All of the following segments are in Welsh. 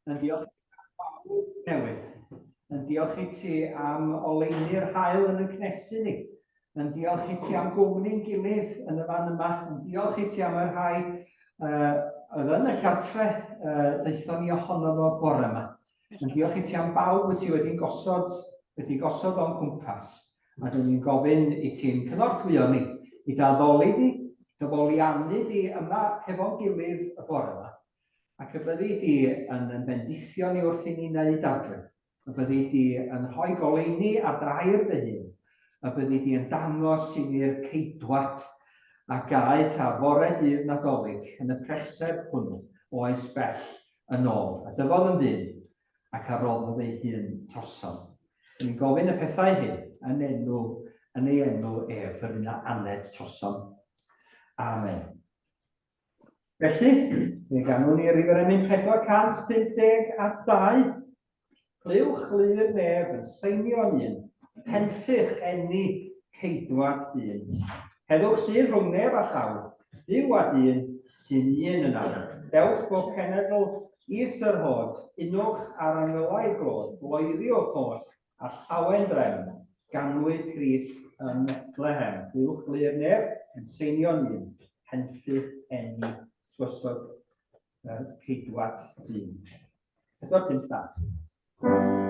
Yn diolch i ti am newydd. Yn diolch i ti am oleuni'r haul yn y cnesu ni. Yn diolch i ti am gwmni'n gilydd yn y fan yma. Yn diolch i ti am y rhai uh, oedd yn y cartre uh, ddaethon ni ohono fo bore yma. Yn diolch i ti am bawb wyt ti wedi'n gosod, wedi gosod o'n cwmpas. A dyn ni'n gofyn i ti'n cynorthwyo ni i dy addoli di, dy foliannu di yma hefo'n gilydd y bore yma. Ac y byddi di yn yn bendithio ni wrth i ni wneud arglwydd. Y byddi di yn rhoi goleuni ar dy air dy hun. Y byddi di yn dangos i ni'r ceidwad a gaed ar fore dydd Nadolig yn y preseb hwnnw oes bell yn ôl, a dyfodd yn ddyn, ac a roddodd ei hun drosom. Dyn ni'n gofyn y pethau hyn yn enw, yn ei enw ef, yr un a aned trosom. Amen. Felly, fe ganwn ni rif yr emyn 452. Clywch lu'r nef yn seinio'n un, Henffych eni ceidwad dyn. Heddwch sydd rhwng nef a llawr, Duw a dyn sy'n un yn awr. Dewch bob cenedl is yr hod, Unwch ar angylau glod, Bloeddiwch oll a llawen drefn, Ganwyd Crist ym Methlehem. Clywch lu'r nef yn seinio'n un, Henffych eni tywysog ceidwad dyn. 452.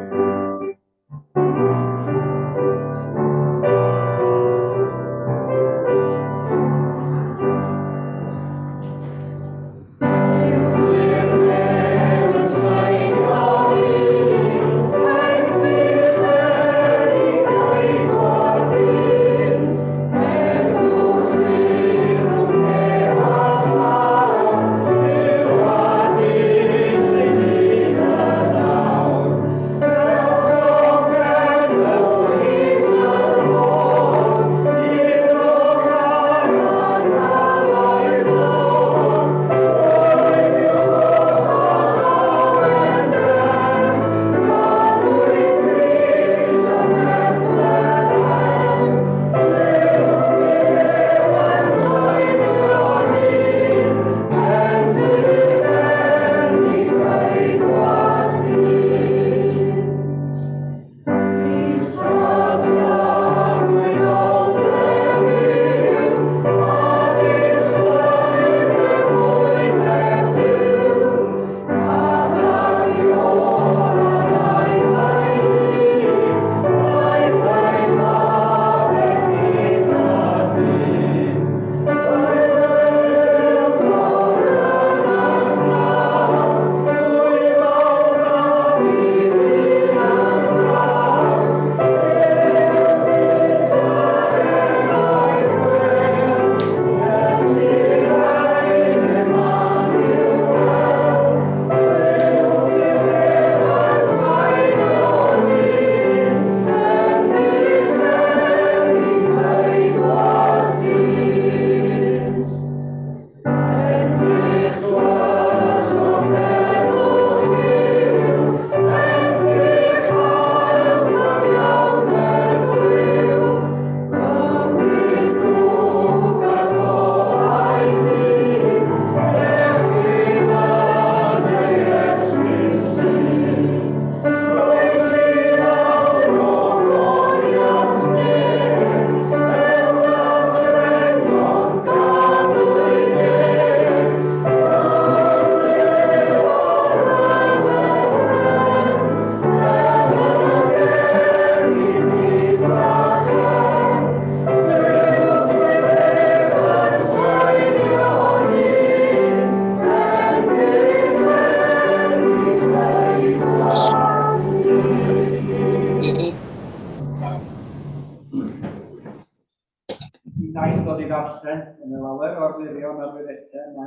Nain ddod i ddarllen yn y lawer o'r wirion a'r wirethau yna.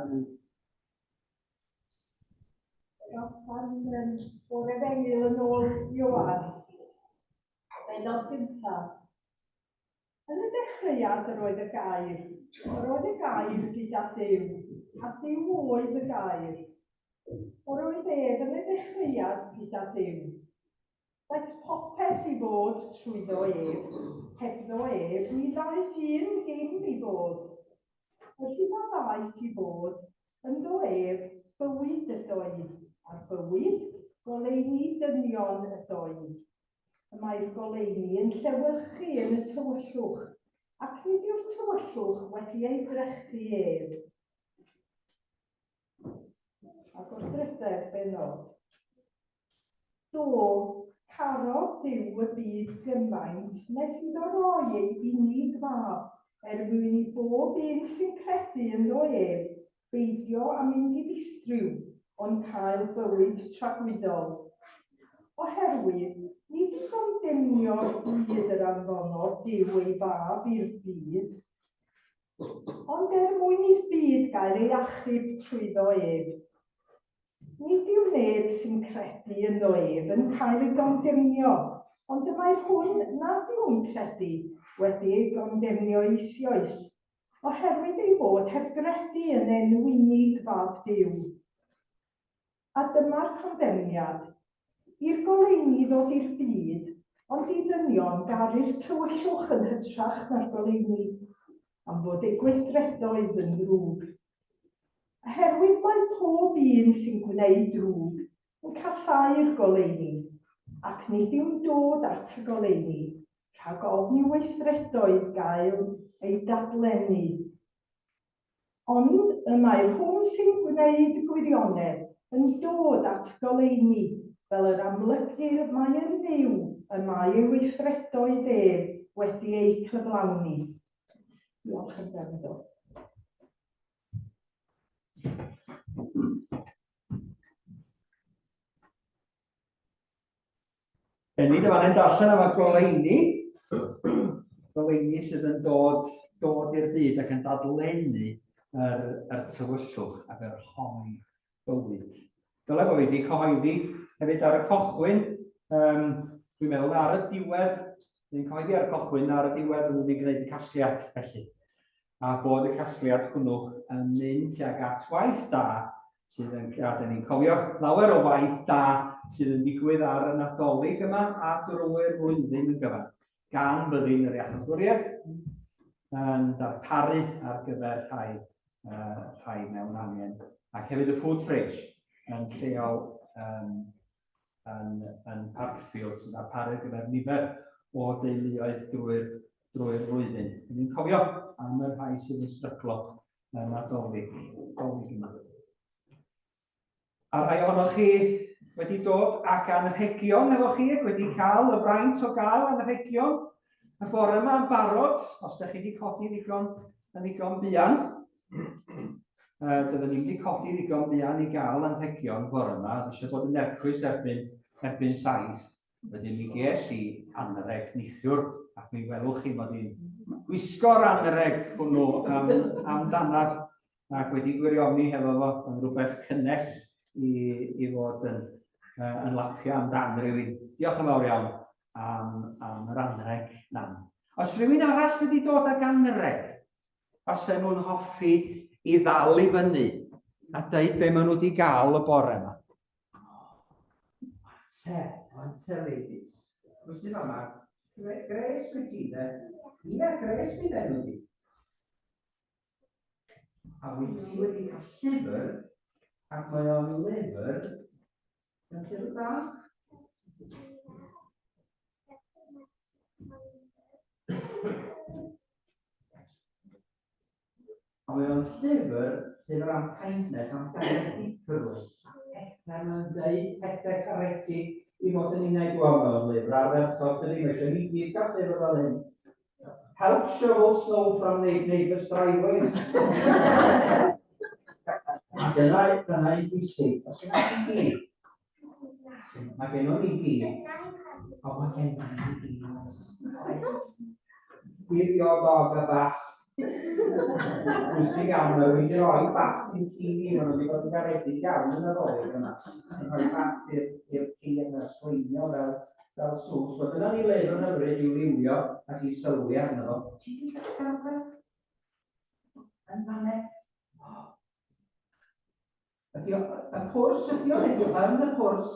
Darllen um, o'r Efengyl yn ôl Ioan, bennod gyntaf. Yn y dechreuad yr oedd y gair, yr oedd y gair gyda Duw, a Duw oedd y gair. Yr oedd ef yn y dechreuad gyda Duw. Daeth popeth i fod trwyddo ef, hebddo ef ni ddaeth un dim i fod. Yr hyn a ddaeth i fod ynddo ef, bywyd ydoedd, a'r bywyd Goleuni dynion ydoedd. Y mae'r goleuni yn llewyrchu yn y tywyllwch, ac nid yw'r tywyllwch wedi ei drechu ef. Ac o'r drydedd bennod. Do, carodd Duw y byd gymaint nes iddo roi ei unig fab, er mwyn i bob un sy'n credu ynddo ef beidio â mynd i ddistryw, ond cael bywyd tragwyddol. Oherwydd, nid i gondemnio'r byd yr anfonodd Duw ei fab i'r byd, ond er mwyn i'r byd gael ei achub trwyddo ef. Nid yw neb sy'n credu ynddo ef yn cael ei gondemnio, ond y mae'r hwn nad yw'n credu wedi ei gondemnio eisioes, oherwydd ei fod heb gredu yn enw unig Fab Duw. A dyma'r condemniad, i'r goleuni ddod i'r byd, ond i ddynion garu'r tywyllwch yn hytrach na'r goleuni, am fod eu gweithredoedd yn ddrwg. Oherwydd mae pob un sy'n gwneud drwg yn casáu'r goleuni, ac nid yw'n dod at y goleuni, rhag ofn i'w weithredoedd gael eu dadlennu. Ond y mae'r hwn sy'n gwneud y gwirionedd yn dod at y goleuni, fel yr amlygir mai yn Dduw y mae ei weithredoedd ef wedi eu cyflawni. Diolch am wrando. Enid yma yn darllen am y goleuni, goleuni sydd yn dod, dod i'r byd ac yn dadlennu yr, yr tywyllwch ac yr rhoi bywyd. Dylai bod fi wedi cyhoeddi hefyd ar y cochwyn, um, dwi'n meddwl ar y diwedd, ni'n cyhoeddi ar y cochwyn, ar y diwedd byddwn ni'n gwneud y casgliad felly. A bod y casgliad hwnnw yn mynd tuag at waith da sydd yn, a dyn ni'n cofio lawer o waith da sydd yn digwydd ar y Nadolig yma a drwy'r flwyddyn yn gyfan, gan fyddin yr iachawdwriaeth yn darparu ar gyfer rhai, uh, rhai mewn angen, ac hefyd y food fridge yn lleol um, yn, yn Parkfield sy'n darparu ar gyfer nifer o deuluoedd drwy'r drwy flwyddyn. Ni'n cofio am y rhai sydd yn stryglo yn Nadolig, Dolig yma. A rhai ohonoch chi wedi dod ac anrhegion efo chi ac wedi cael y fraint o gael anrhegion y bore yma yn barod, os ydych chi wedi codi ddigon, yn ddigon buan. Byddwn ni wedi codi ddigon buan i gael anrhegion bore yma, oedd eisiau bod yn ercwys erbyn, erbyn sais. Wedyn mi ges i anrheg neithiwr, ac mi welwch chi mod i'n gwisgo'r anrheg hwnnw am, amdanaf ac wedi gwirioni hefo fo yn rhywbeth cynnes i, i fod yn, uh, yn lapio amdan rhywun. Diolch yn fawr iawn am, am yr anrheg nan. Os rhywun arall wedi dod ag anrheg, os nhw'n hoffi i ddal i fyny a dweud be maen nhw wedi gael y bore yma. Te, te ladies. Pwy sy'n fama? Grace wyt ti, de? Ie, Grace fydd enw di. A wyt ti wedi cael llyfr, ac mae o'n lyfr, yn llyfr da? A mae o'n llyfr, llyfr am kindness, am garedigrwydd, a pethau mae'n dweud, pethau caredig i fod yn unaid. Wel, mae o'n lyfr ardderchog, dydy, mae eisiau ni gyd gael llyfr fel hyn. Help shovel snow from neighbours' driveways. A dyna, dyna un bwysig. Os yna chi gi, mae gennon ni gi, ond mae gennon ni gi, oes. Oes. Give your dog a bath. Bwysig iawn, mae wedi rhoi bath i'n ci ni, maen nhw wedi bod yn garedig iawn yn y ddolig yma. Yn rhoi bath i'r ci yn y sgleinio fel, fel sws. Wel, dyna ni lyfr yn hyfryd i'w liwio ac i sylwi arno fo. Ti wedi cael rhywbeth? Yn fanne? Ydy o, y pwrs ydy o, neu yn y pwrs?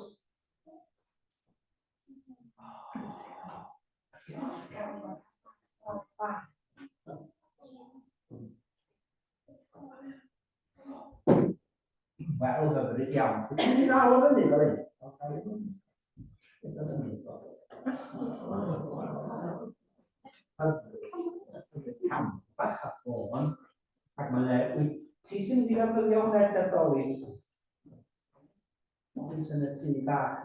Wel, hyfryd iawn. Ti'n mynd i ddal o fyny fel hyn? defnyddio hwnna eto, Dolis? Dolis yn y tŷ bach,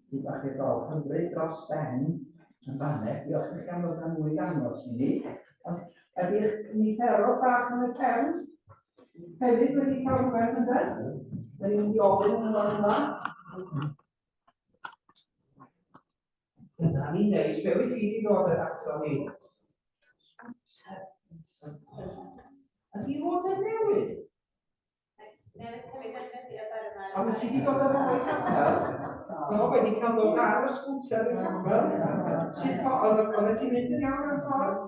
tŷ bach i'r dol. Hyfryd dros ben yn fanne. Diolch i chi am ddod â mwy dangos i ni. Ond ydy'ch niferodd bach yn y cefn hefyd wedi cael rhywbeth yn dweud? Dyn ni'n mynd i ofyn yn y fan yma. Dyna ni'n neis. Be wyt ti wedi dod ag ato ni? Ydy hwn yn newydd? A wyt ti wedi dod â fo o'r capel? Do, wedi cael dod ar y sgwter i'r capel. Sut oedd oedd ti'n mynd yn iawn ar ffordd?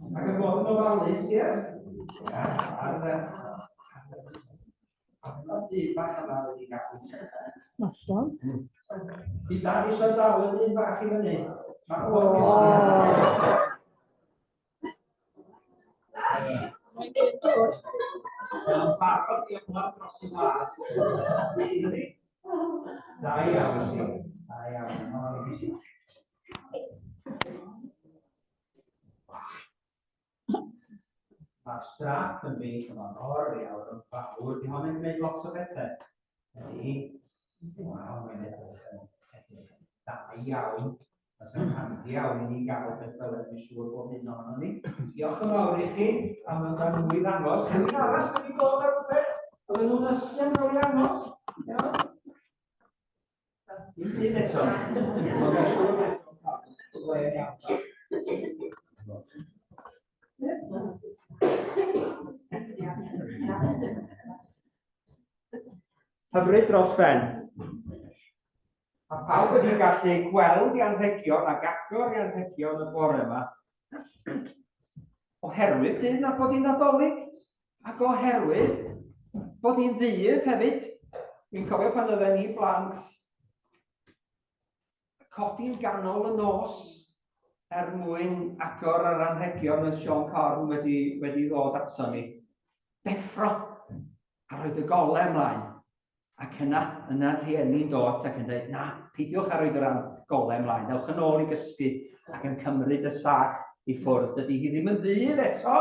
Ac yn bod yn ofalus, ie? Ia, ar y... Mae'r dyn bach yma wedi galw. Noson. Di dad eisiau dal y dyn bach i fyny. Mae o. Mae'n barod i ymladd dros y wlad. Da iawn, si. Da iawn. Mae'r strap yn big, mae'n oriawr yn fawr. Di hon yn gwneud lot o bethau. Ydy. Waw, mae'n edrych yn edrych yn da iawn. Mae'n handi iawn i ni gael beth fel yna, dwi'n siŵr bod un ohono ni. Diolch yn fawr i chi am ddod â nhw i ddangos. Rhywun arall wedi dod â rhywbeth? Oedden nhw'n ysu am gael ei ddangos? Iawn? Dim byd eto. Ond dwi'n siŵr bod e'n iawn. Hyfryd dros ben. Mae pawb wedi gallu gweld i anrhegion ac agor i anrhegion y bore yma. Oherwydd dyn a bod hi'n Nadolig, ac oherwydd bod hi'n ddydd hefyd. Fi'n cofio pan oedden ni blant codi'n ganol y nos er mwyn agor yr anrhegion oedd Siôn Corn wedi, wedi ddod ato ni. Deffro a roed y golau ymlaen. Ac yna, yna'r rhieni'n dod ac yn dweud, na, peidiwch â roed yr golau ymlaen, ewch yn ôl i gysgu ac yn cymryd y sach i ffwrdd. Dydy hi ddim yn ddydd eto.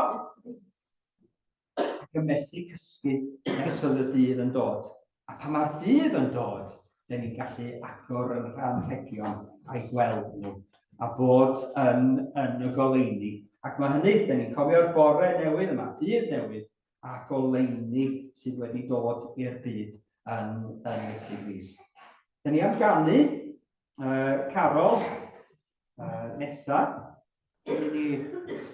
Ac yn methu cysgu nes oedd y dydd yn dod. A pan mae'r dydd yn dod, dyn ni'n gallu agor yn anrhegion a'i gweld nhw, a bod yn, yn y goleuni. Ac mae hynny, dyn ni'n cofio'r bore newydd yma, dydd newydd, a goleuni sydd wedi dod i'r byd yn, yn Iesu Grist. Dyn ni am ganu carol nesa. Dyn ni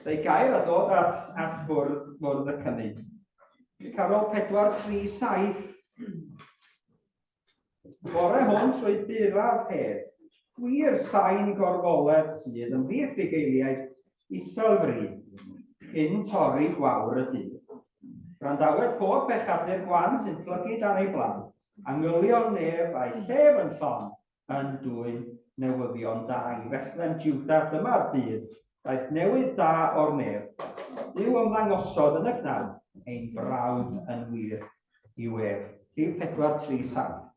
dweud gair a dod at, at bwrdd, bwrdd y cynnig. Carol 437. Bore hwn trwy buraf hedd, gwir sain gorfoledd sydd ymhlith bugeiliaid isel fri, cyn torri gwawr y dydd. Gwrandawed pob pechadur gwan sy'n plygu dan ei blan, angylion nef a'i llef yn llon, yn dwyn newyddion da i Fethlem Jiwda, dyma'r dydd, daeth newydd da o'r nef. Duw ymddangosodd yn y cnawd, ein brawd yn wir yw ef. Rhif 437.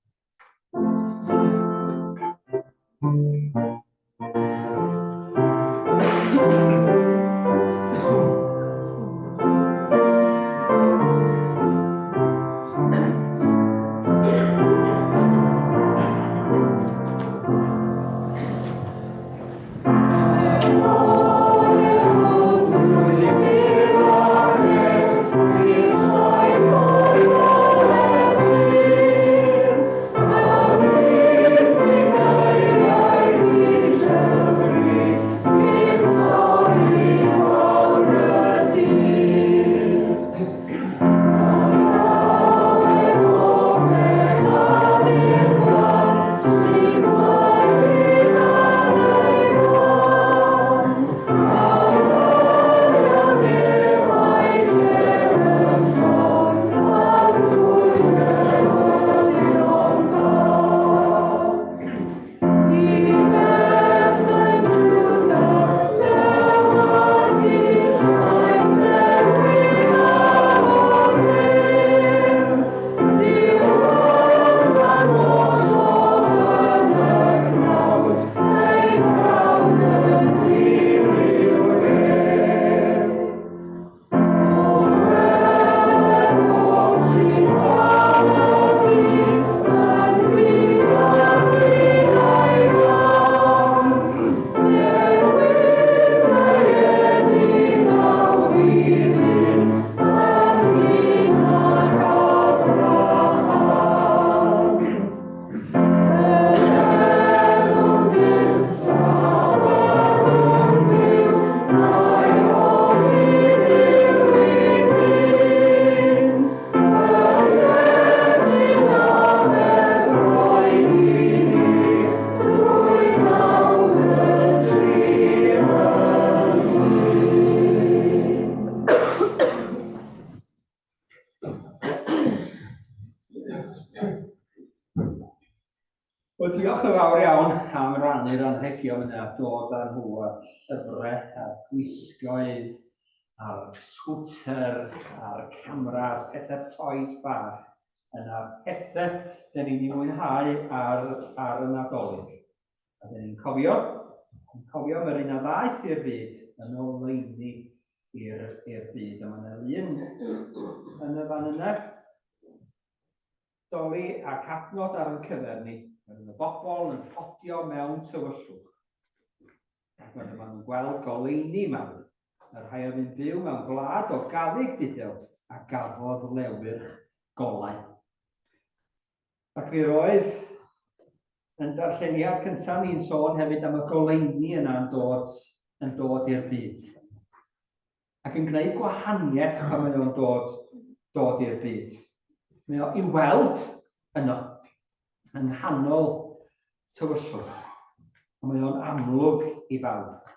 Wel, diolch yn fawr iawn am rannu'r anrhegion yna, dod â nhw a'r llyfrau, a'r gwisgoedd, a'r sgwter, a'r camera, a'r pethau toys bach yna, pethau dyn ni'n ei mwynhau ar, ar y Nadolig. A dyn ni'n cofio, yn cofio am yr un a ddaeth i'r byd yn oleuni i'r byd. A mae yna lun yn y fan yna. Doli ac adnod ar ein cyfer ni, yr oedd y bobl yn rhodio mewn tywyllwch. Ac wedyn maen nhw'n gweld goleuni mawr, y rhai oedd yn byw mewn gwlad o gaddug dudew a gafodd lewyrch golau. Ac mi roedd yn darlleniad cyntaf ni'n sôn hefyd am y goleuni yna yn dod, yn dod i'r byd. Ac yn gwneud gwahaniaeth pan mae o'n dod, dod i'r byd. Mae o i'w weld yno, yng nghanol tywyllwch. A mae o'n amlwg i bawb.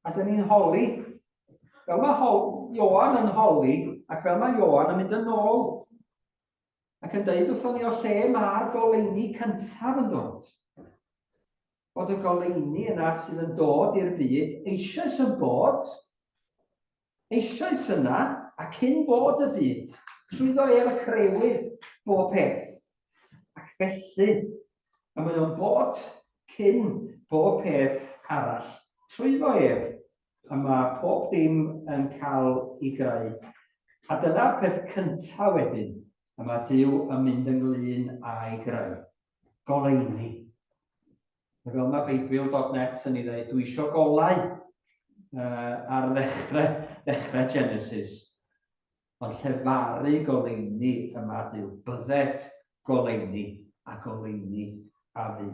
A dyn ni'n holi, fel mae hol, Ioan yn holi, ac fel mae Ioan yn mynd yn ôl, ac yn dweud wrthon ni o lle mae'r goleuni cyntaf yn dod. Bod y goleuni yna sydd yn dod i'r byd eisoes yn bod, eisoes yna, a cyn bod y byd, trwyddo ef y creuwyd bob peth. Ac felly, y mae o'n bod cyn bob peth arall. Trwyddo ef, y mae pob dim yn cael ei greu. A dyna'r peth cyntaf wedyn, y mae Duw yn mynd ynglyn â'i greu. Goleuni. Fel mae Beibl.net yn ei ddweud, dwi eisiau golau ar ddechrau, ddechrau Genesis. Ond llefaru goleuni yma Duw, bydded goleuni a goleuni a fu.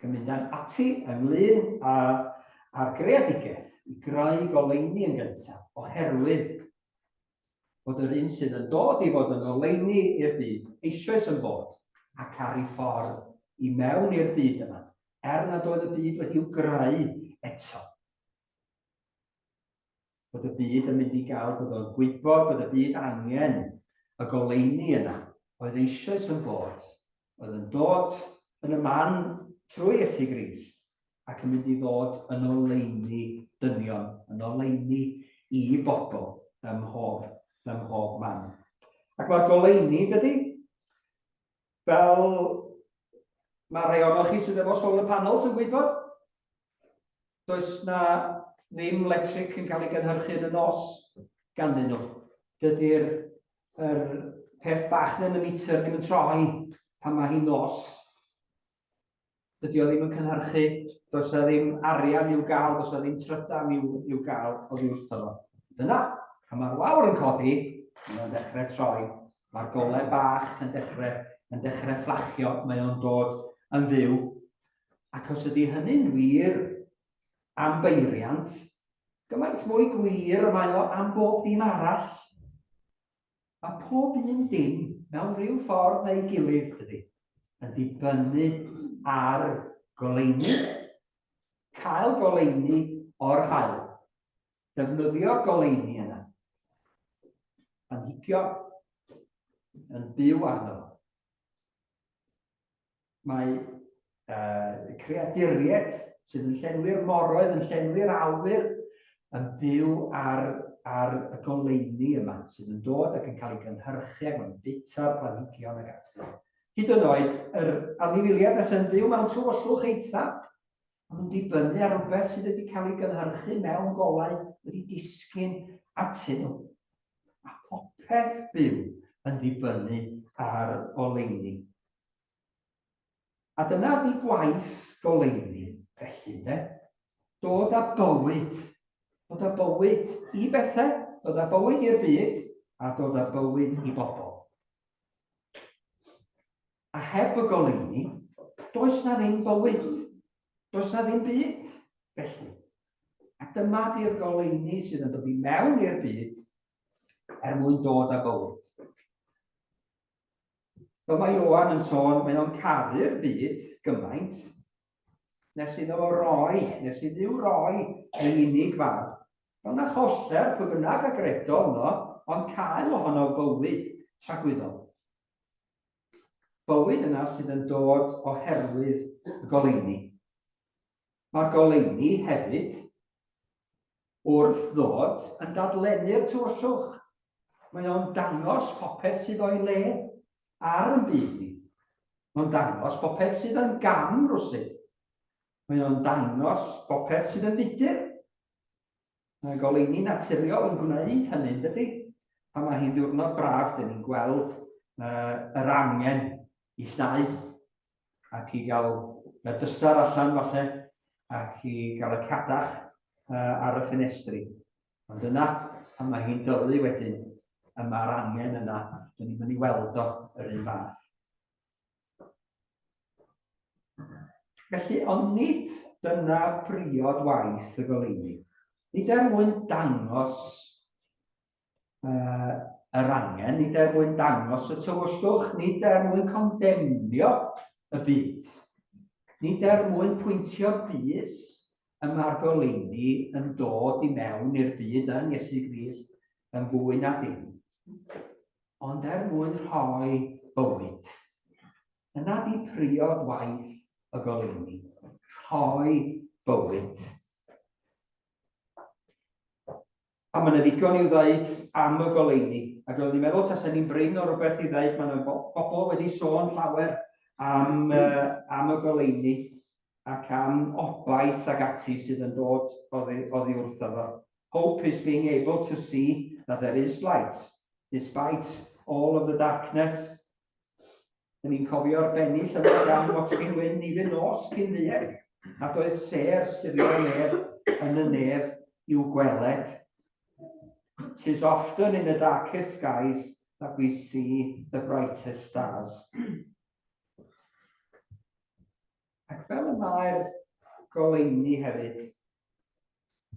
Cymundan ati ynglyn â, â'r greadigaeth i greu goleuni yn gyntaf, oherwydd bod yr un sydd yn dod i fod yn oleuni i'r byd eisoes yn bod ac ar ei ffordd i mewn i'r byd yma, er nad oedd y byd wedi'w greu eto. Bod y byd yn mynd i gael, bod o'n gwybod bod y byd angen y goleuni yna oedd eisoes yn bod, oedd yn dod yn y man trwy Iesu Grist, ac yn mynd i ddod yn oleuni dynion, yn oleuni i bobl ym mhob, ym mhob man. Ac mae'r goleuni, dydy, fel mae rhai ohonoch chi sydd efo solar panels yn gwybod, does na ddim electric yn cael ei gynhyrchu yn y nos ganddyn nhw. Dydy'r er peth bach yn y meter ddim yn troi pan mae hi'n nos. Dydy o ddim yn cynhyrchu, does 'na ddim arian i'w gael, does 'na ddim trydan i'w, i'w gael oddi wrtho fo. Dyna, pan mae'r wawr yn codi, mae o'n dechrau troi. Mae'r golau bach yn dechrau, yn dechrau fflachio, mae o'n dod yn fyw. Ac os ydy hynny'n wir am beiriant, gymaint mwy gwir mae o am bob dim arall. Mae pob un dim, mewn rhyw ffordd neu gilydd, dydy, yn dibynnu ar goleuni, cael goleuni o'r haul, defnyddio'r goleuni yna, planhigion yn byw arno. Mae uh, creaduriaid sydd yn llenwi'r moroedd, yn llenwi'r awyr, yn byw ar, ar y goleuni yma, sydd yn dod ac yn cael ei gynhyrchu ac mae'n bwyta'r planhigion ac ati. Hyd yn oed yr anifeiliaid sydd yn byw mewn tywyllwch eitha, maen nhw'n dibynnu ar rhywbeth sydd wedi cael ei gynhyrchu mewn golau wedi disgyn atyn nhw. Mae popeth byw yn dibynnu ar oleuni. A dyna ydi gwaith goleuni, felly, ynde? Dod â bywyd, dod â bywyd i bethau, dod â bywyd i'r byd, a dod â bywyd i bobl. A heb y goleuni, does na ddim bywyd, does na ddim byd, felly. A dyma di'r goleuni sydd yn dod i mewn i'r byd er mwyn dod â bywyd. Fel mae Ioan yn sôn, mae o'n caru'r byd gymaint nes iddo fo roi, nes i Dduw roi ei unig fab. Fel na choller pwy bynnag a gredo yno, ond cael ohono fywyd tragwyddol. Bywyd yna sydd yn dod oherwydd goleuni. Mae'r goleuni hefyd wrth ddod yn dadlennu'r tywyllwch. Mae o'n dangos popeth sydd o'i le ar yn byd ni. Mae'n dangos popeth sydd yn gam rwsut. Mae o'n dangos popeth sydd yn fudur. Mae goleuni naturiol yn gwneud hynny, yn dydy? Pan mae hi'n ddiwrnod braf, dyn ni'n gweld yr angen i llnau ac i gael y dystar allan falle ac i gael y cadach ar y ffenestri. Ond yna, pan mae hi'n dylu wedyn, y mae'r angen yna, dyn ni'n mynd i weld o yr un fath. Felly, ond nid dyna briod waith y goleuni. Nid er mwyn dangos yr angen, nid er mwyn dangos y tywyllwch, nid er mwyn condemnio y byd. Nid er mwyn pwyntio bys y mae'r goleuni yn dod i mewn i'r byd yn Iesu Grist yn fwy na dim. Ond er mwyn rhoi bywyd. Yna di priod waith y goleuni. Rhoi bywyd. A mae yna ddigon i'w ddeud am y goleuni. Ac oeddwn i'n meddwl tasen ni'n brin o rywbeth i ddeud, mae yna bobl wedi sôn llawer am, am y goleuni ac am obaith ac ati sydd yn dod oddi, oddi wrtho fo. Hope is being able to see that there is light, despite all of the darkness. Dyn ni'n cofio'r bennill yma gan Watkin Wyn, ni fydd nos cyn ddued, nad oedd sêr siriol nef yn y nef i'w gweled. Tis often in the darkest skies that we see the brightest stars. Ac fel y mae'r goleuni hefyd,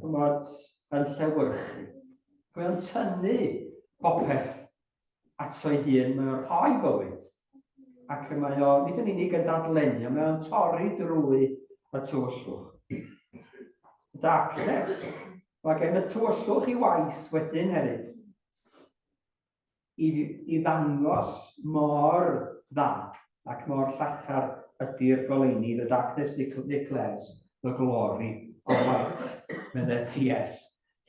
chymod, yn llewyrchu. Mae o'n tynnu popeth ato'i hun, mae o'n rhoi bywyd. Ac mae o, nid yn unig yn dadlenio, mae o'n torri drwy y tywyllwch. Darkness. Mae gen y tywyllwch i waith wedyn hefyd. i, i ddangos mor dda ac mor llachar ydy'r goleuni, the darkness declares the glory of light, meddai T.S.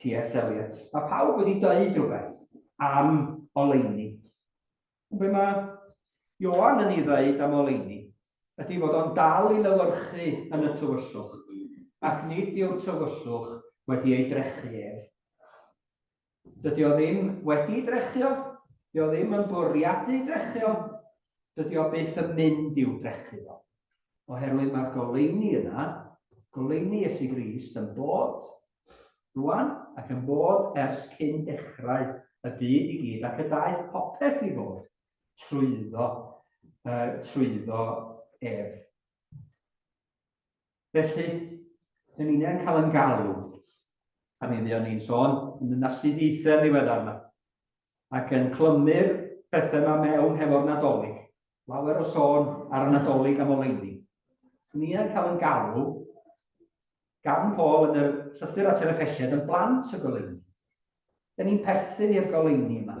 T.S. Eliot. Mae pawb wedi dweud rhywbeth am oleuni. Ond be mae Ioan yn ei ddeud am oleuni ydy fod o'n dal i lewyrchu yn y tywyllwch, ac nid yw'r tywyllwch wedi ei drechu ef. Dydy o ddim wedi drechu o, dydy o ddim yn bwriadu drechu o, dydy o byth yn mynd i'w drechu fo. Oherwydd mae'r goleuni yna, goleuni Iesu Grist yn bod rwan ac yn bod ers cyn dechrau y byd i gyd ac y daeth popeth i fod trwyddo, trwyddo ef. Felly, dyn ni'n cael yn galw, a mi fuon ni'n sôn yn y astudiaethau ddiweddar yma, ac yn clymu'r pethau yma mewn hefo'r Nadolig. Lawer o sôn ar y Nadolig am oleuni. Ni yn cael yn galw gan Paul yn yr llythyr at yr Effesiaid yn blant y goleuni. Dyn ni'n perthyn i'r goleuni yma.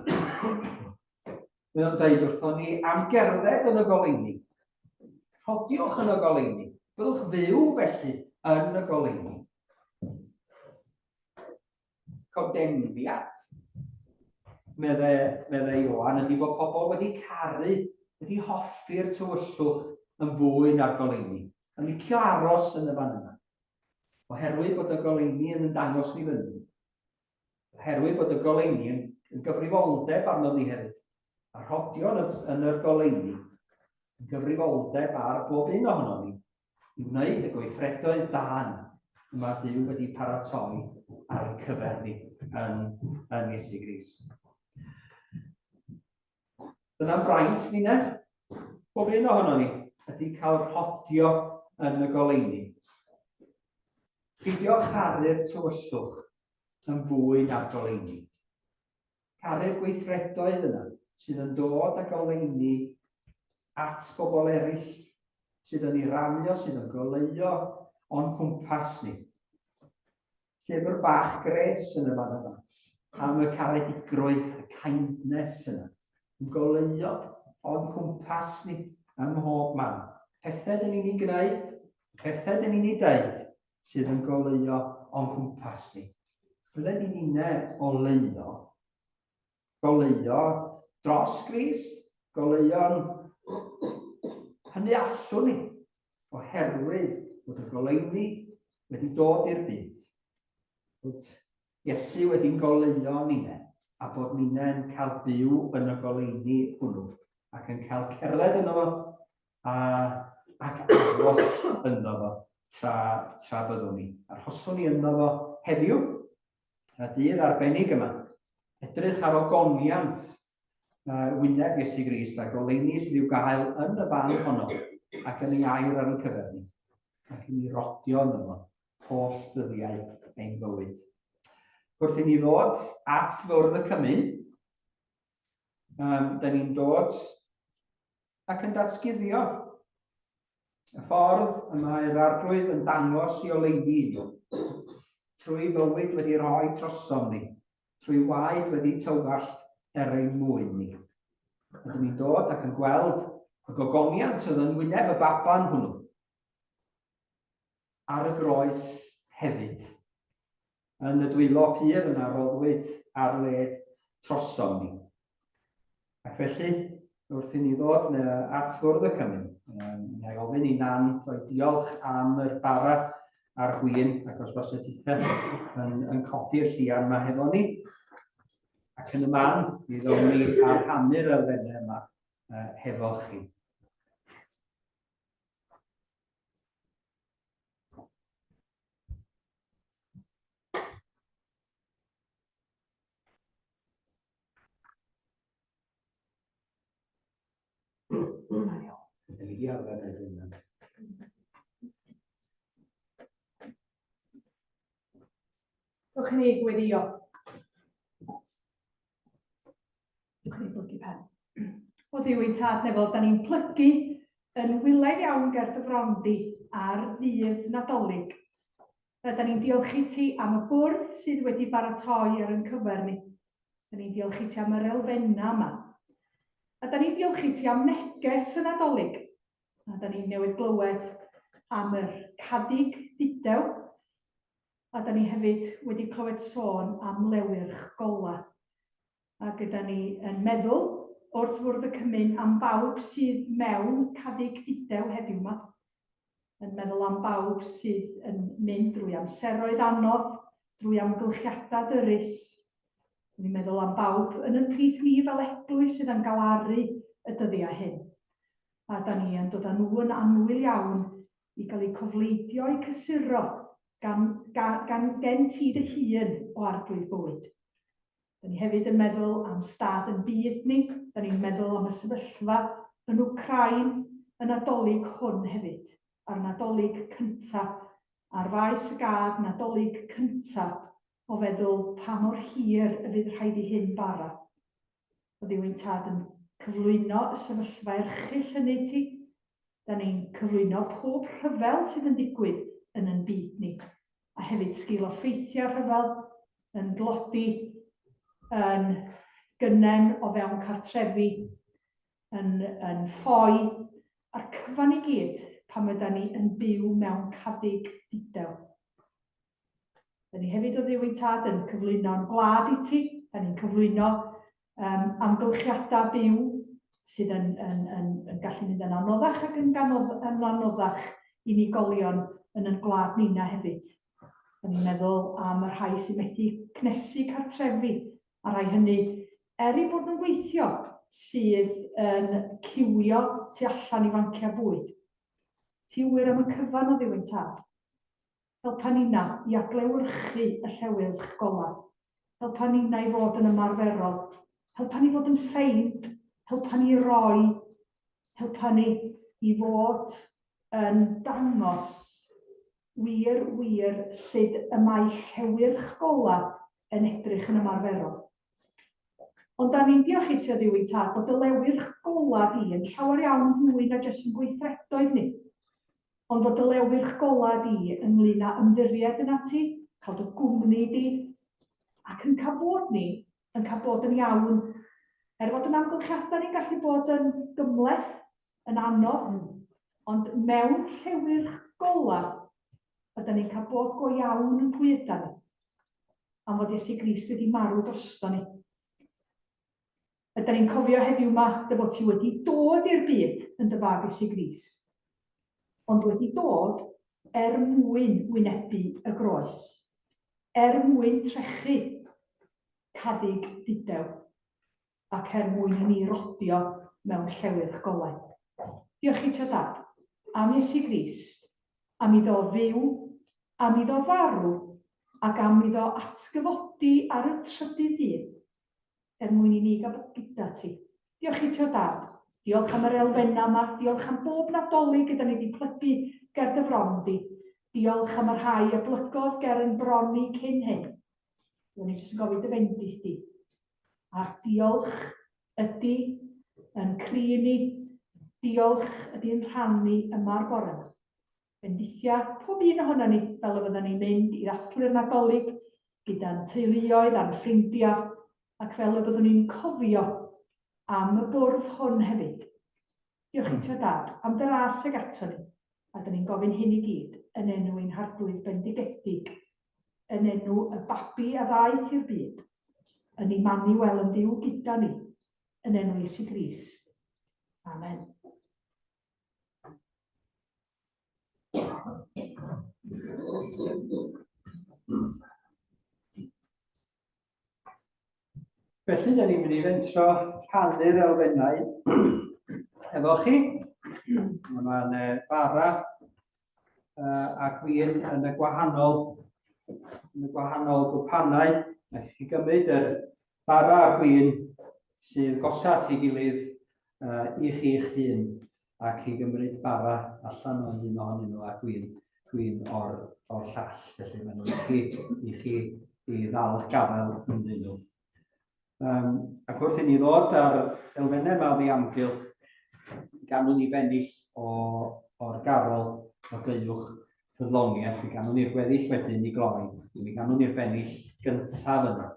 Mae o'n dweud wrthon ni am gerdded yn y goleuni. Rhodiwch yn y goleuni. Byddwch fyw felly yn y goleuni. Condemniad, medde, medde Ioan, ydy bod pobl wedi caru, wedi hoffi'r tywyllwch yn fwy na'r goleuni. Yn licio aros yn y fan yna. Oherwydd bod y goleuni yn dangos ni fyny. Oherwydd bod y goleuni yn, yn gyfrifoldeb arnom ni hefyd. A rhodio yn, y, yn yr goleuni yn gyfrifoldeb ar bob un ohonom ni i wneud y gweithredoedd da yna y mae Duw wedi paratoi ar ein cyfer ni yn, yn Iesu Grist. Dyna'n braint ni, ne? Bob un ohono ni ydy cael rhodio yn y goleuni. Peidio charu'r tywyllwch yn fwy na'r goleuni. Caru'r gweithredoedd yna sydd yn dod â goleuni at bobl eraill, sydd yn ei rannu o, sydd yn goleuo o'n cwmpas ni. Llyfr bach gres yn y fan yma am y caredigrwydd, y kindness yna, yn goleuo o'n cwmpas ni ym mhob man. Pethau dyn ni'n ei gwneud. Pethau dyn ni'n ei deud sydd yn goleuo o'n cwmpas ni. Bydded i ninne oleuo, goleuo dros Grist, goleuo'n hynny allwn ni, oherwydd bod y goleuni wedi dod i'r byd, bod Iesu wedi'n goleuo ninne, a bod ninne'n cael byw yn y goleuni hwnnw, ac yn cael cerdded yno fo, a, ac aros ynddo fo tra, tra byddwn ni. Arhoswn ni ynddo fo heddiw, y dydd arbennig yma. Edrych ar ogoniant wyneb Iesu Grist a goleuni sydd i'w gael yn y fan honno ac yn ei air ar ein cyfer ni, ac i ni rodio ynddo fo holl ddyddiau ein bywyd. Wrth i ni ddod at fwrdd y cymun, da ni'n dod ac yn datguddio y ffordd y mae'r Arglwydd yn dangos i oleuni i ni, trwy fywyd wedi rhoi trosom ni, trwy waed wedi tywallt er ein mwyn ni. Rydyn ni'n dod ac yn gweld y gogoniant oedd yn wyneb y baban hwnnw ar y groes hefyd. Yn y dwylo pur yna roddwyd ar led trosom ni. Ac felly, wrth i ni ddod at fwrdd y cymun, um, na i ofyn i Nan roi diolch am yr bara a'r gwin, ac os base tithe yn, yn codi'r llian yma hefo ni. Ac yn y man, mi ddown ni ar rhannu'r elfennau yma uh, hefo chi. Ydyn ni wedi arfer gwneud hynna. Dewch i ni gweddio. Dewch i ni blygu pen. O Dduw ein tad nefol, da ni'n plygu yn wylaidd iawn ger dy fron di ar ddydd Nadolig. Da ni'n diolch i ti am y bwrdd sydd wedi baratoi ar ein cyfer ni. Da ni'n diolch i ti am yr elfennau yma. A da ni'n diolch i ti am neges y Nadolig. A da ni'n newydd glywed am yr cadig dudew. A da ni hefyd wedi clywed sôn am lewyrch golau. A gyda ni yn meddwl wrth fwrdd y cymun am bawb sydd mewn cadig dudew heddiw 'ma, yn meddwl am bawb sydd yn mynd drwy amseroedd anodd, drwy amgylchiadau dyrys. Dyn ni'n meddwl am bawb yn yn plith ni fel eglwys sydd yn galaru y dyddiau hyn. A da ni yn dod â nhw yn annwyl iawn i gael eu cofleidio, eu cysuro gan, gan, gan gen ti dy hun o Arglwydd bywyd. Da ni hefyd yn meddwl am stad yn byd ni, da ni'n meddwl am y sefyllfa yn Wcráin y Nadolig hwn hefyd, a'r Nadolig cynta ar faes y gad, Nadolig cynta o feddwl pa mor hir y fydd rhaid i hyn bara. O Dduw ein Tad yn cyflwyno y sefyllfa erchyll hynny i ti, da ni'n cyflwyno pob rhyfel sydd yn digwydd yn yn byd ni, a hefyd sgil o ffeithiau rhyfel, yn dlodi, yn gynnen o fewn cartrefi, yn, yn ffoi, a'r cyfan i gyd pan yda ni yn byw mewn cadig dudew. Da ni hefyd o Dduw ein Tad yn cyflwyno'n gwlad i ti. Da ni'n cyflwyno um, amgylchiadau byw sydd yn, yn, yn, yn gallu mynd yn anoddach ac yn, ganodd, yn anoddach unigolion yn yn gwlad nina hefyd. Da ni'n meddwl am y rhai sy'n methu cnesu cartrefi, a rhai hynny, er eu bod nhw'n gweithio, sydd yn ciwio tu allan i fanciau bwyd. Ti wir am y cyfan o Dduw ein Tad. Helpa ninna i adlewyrchu y llewyrch golau. Helpa ninna i fod yn ymarferol. Helpa ni fod yn ffeind. Helpa ni i roi. Helpa ni i fod yn dangos wir, wir sut y mae llewyrch golau yn edrych yn ymarferol. Ond da ni'n diolch i ti o Dduw ein Tad bod dy lewyrch golau di yn llawer iawn fwy na jyst yn gweithredoedd ni. Ond fod dy lewyrch golau di ynglyn â ymddiried yna ti, cael dy gwmni di, ac yn cael bod ni yn cael bod yn iawn. Er fod yn amgylchiadau ni'n gallu bod yn gymhleth, yn anodd, ond mewn llewyrch golau, ola, ydan ni'n cael bod go iawn yn pwy ydan ni, am fod Iesu Grist wedi marw drosto ni. Ydan ni'n cofio heddiw 'ma dy fod ti wedi dod i'r byd yn dy Fab Iesu Grist, ond wedi dod er mwyn wynebu y groes, er mwyn trechu caddug dudew, ac er mwyn i ni rodio mewn llewyrch golau. Diolch i ti, O Dad, am Iesu Grist, am iddo fyw, am iddo farw, ac am iddo atgyfodi ar y trydydd dydd, er mwyn i ni gael bod gyda ti. Diolch i ti, O Dad. Diolch am yr elfennau yma. Diolch am bob Nadolig yda ni wedi plygu ger dy fron di. Diolch am y rhai a blygodd ger yn bron ni cyn hyn. Ro'n i jyst yn gofyn dy fendith di. A diolch ydy yn cri ni. Diolch ydy yn rhan ni yma'r bore yma. Bendithia pob un ohonon ni fel y fyddan ni'n mynd i ddathlu'r Nadolig gyda'n teuluoedd a'n ffrindiau ac fel y byddwn ni'n cofio am y bwrdd hwn hefyd. Diolch i ti o Dad am dy ras ag ato ni, a dyn ni'n gofyn hyn i gyd yn enw ein Harglwydd bendigedig, yn enw y babi a ddaeth i'r byd, yn Immanuel yn Dduw gyda ni, yn enw Iesu Grist. Amen. Felly, da ni'n mynd i fentro rhannu'r elfennau efo chi. Mae'n bara a gwin yn y gwahanol, yn y gwahanol gwpanau. Mae chi gymryd yr bara a gwin sydd gosat i gilydd i chi'ch hun ac i gymryd bara allan o un ohonyn nhw a gwin, gwin o'r, or llall. Felly maen nhw i chi, i chi i ddal eich gafael ynddyn nhw. Um, ac wrth i ni ddod ar elfennau yma oddi amgylch, ganwn ni bennill o, o'r garol o deuwch ffyddloniaeth, mi ganwn ni'r gweddill wedyn i gloi, mi ganwn ni'r bennill gyntaf yna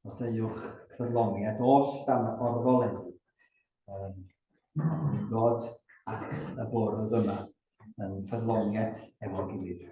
o deuwch ffyddloniaeth oll dan orfoleddu. Um, ni'n dod at y bwrdd yma yn ffyddloniaeth efo'n gilydd.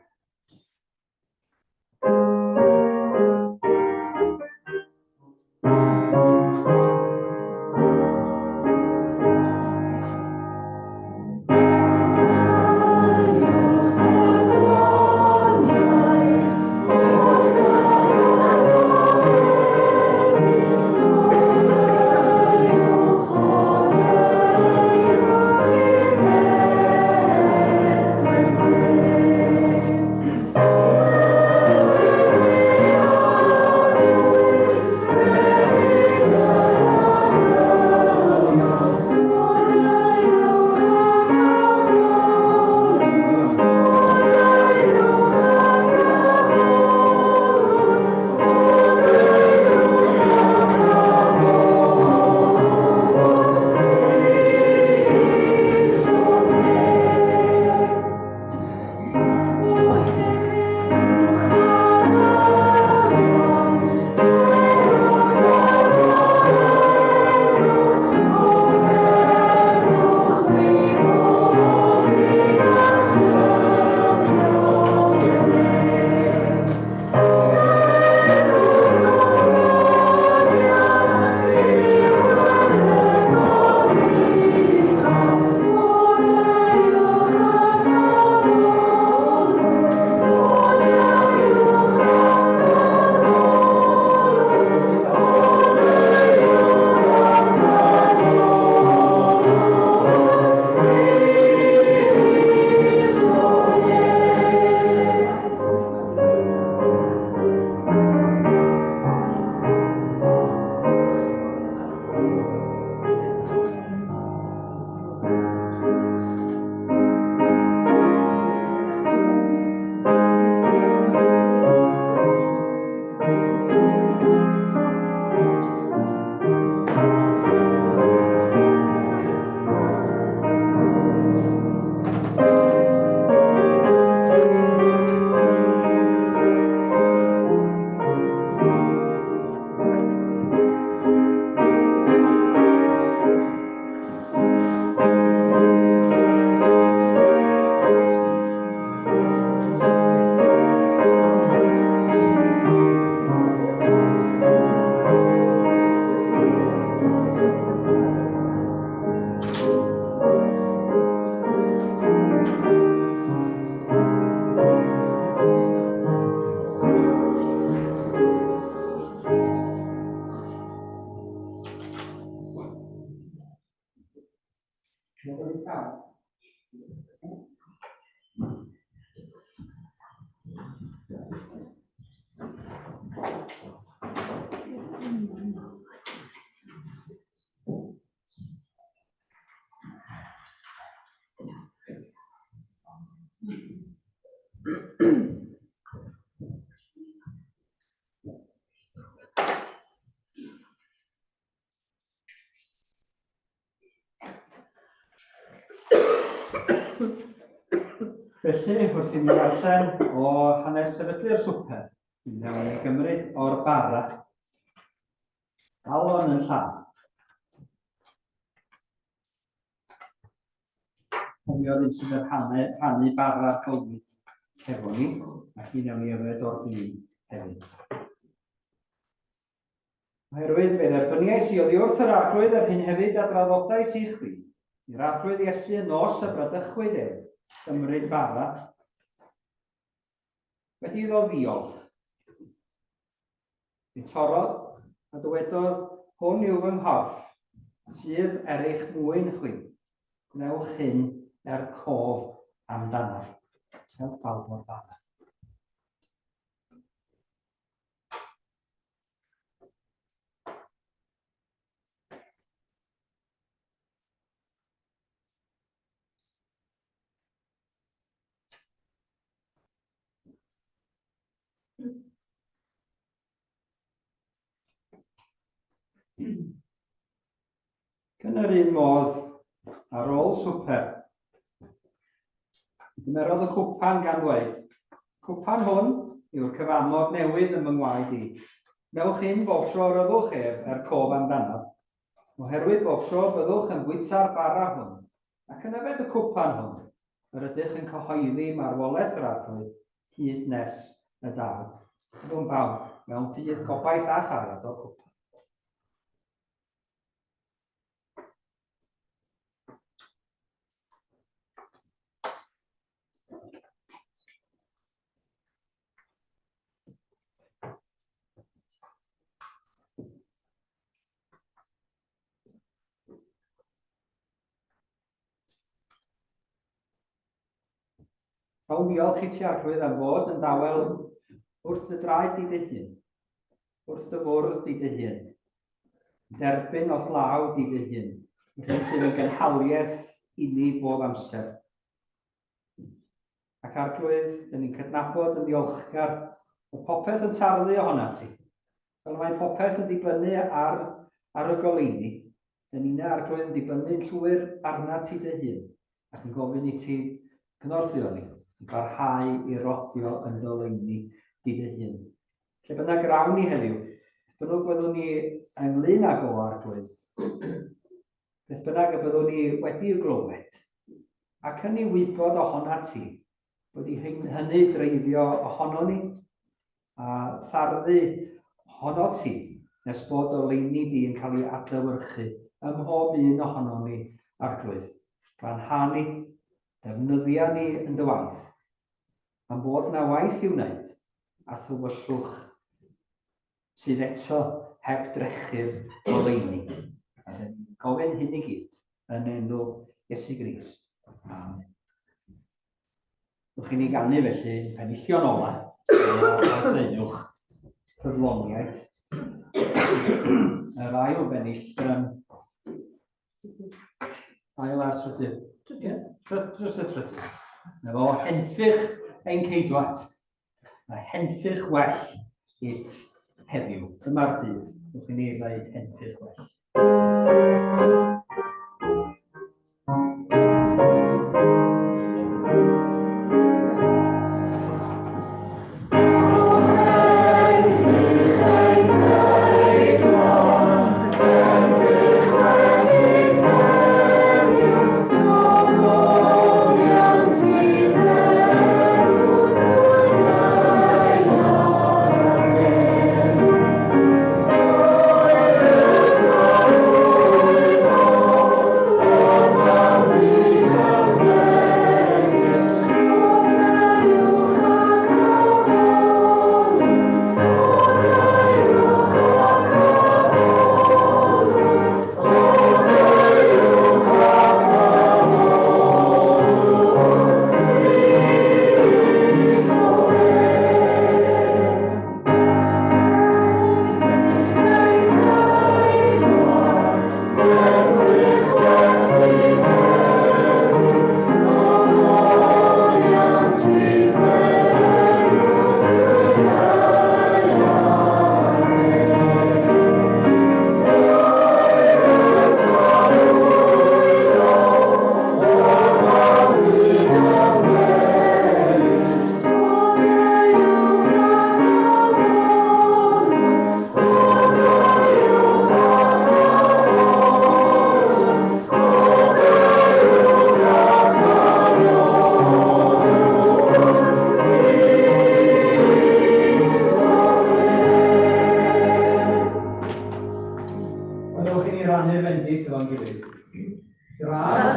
wrth i ni ddarllen o hanes sefydlu'r swper, mi wnawn ni gymryd o'r bara. Galon yn llaw. Cofio'r un sydd yn rhannu, rhannu bara bywyd hefo ni, ac mi wnawn ni yfed o'r dyn hefyd. Oherwydd fe dderbyniais i oddi wrth yr Arglwydd yr hyn hefyd a draddodais i chwi, i'r Arglwydd Iesu y nos y bradychwyd ef, gymryd bara, wedi iddo ddiolch. Fe torrodd, a dywedodd, Hwn yw fy nghorff, sydd er eich mwyn chwi. Gwnewch hyn er cof amdanaf. Cewch bawb o'r bara. Yn yr un modd, ar ôl swper, gymerodd y cwpan gan ddweud, Cwpan hwn yw'r cyfamod newydd yn fy ngwaed i. Wnewch hyn bob tro yr yfwch ef er cof amdanaf. Oherwydd bob tro byddwch yn bwyta'r bara hwn, ac yn yfed y cwpan hwn, yr ydych yn cyhoeddi marwolaeth yr Arglwydd hyd nes y daw. Byddwn bawb mewn ffydd, gobaith a chariad o'r cwpan. Cawn ddiolch i ti Arglwydd am fod yn dawel wrth dy draed di dy hun, wrth dy fwrdd di dy hun, derbyn o'th law di dy hun, yr hyn sydd yn gynhaliaeth inni bob amser. Ac Arglwydd, dyn ni'n cydnabod yn ddiolchgar bod popeth yn tarddu ohonat ti. Fel mae popeth yn dibynnu ar, ar y goleuni, dyn ni'n Arglwydd yn dibynnu'n llwyr arnat ti dy hun, ac yn gofyn i ti gynorthwyo ni i barhau i rodio yn goleuni di dy hun. Lle bynnag yr awn ni heddiw, beth bynnag byddwn ni ynglyn ag o Arglwydd, beth bynnag y byddwn ni wedi i'w glywed, ac yn ei wybod ohona ti, bod i hynny dreiddio ohono ni, a tharddu ohono ti, nes bod oleuni di yn cael ei adlewyrchu ym mhob un ohono ni, Arglwydd. Glanha ni, defnyddia ni yn dy waith, am bod na waith i'w wneud, a thywyllwch sydd eto heb drechu'r goleuni. A dyn ni'n gofyn hyn i gyd yn enw Iesu Grist. Amen. Wrth i ni ganu felly penillion ola o deuwch ffyddloniaid. Yr ail bennill, ail a'r trydydd. Ie, just y trydydd. Na fo, henffych ein ceidwad. Mae henffych well it heddiw. Dyma'r dydd. Wrth i ni ddeud henffych well.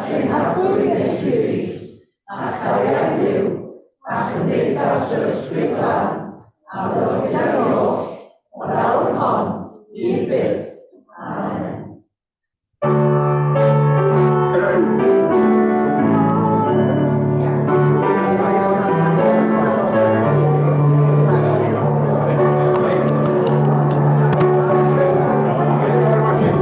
Gras ein Harglwydd Iesu Grist, a chariad Duw, a chymdeithas yr Ysbryd Glân, a fyddo gyda ni oll, o'r awr hon, hyd byth.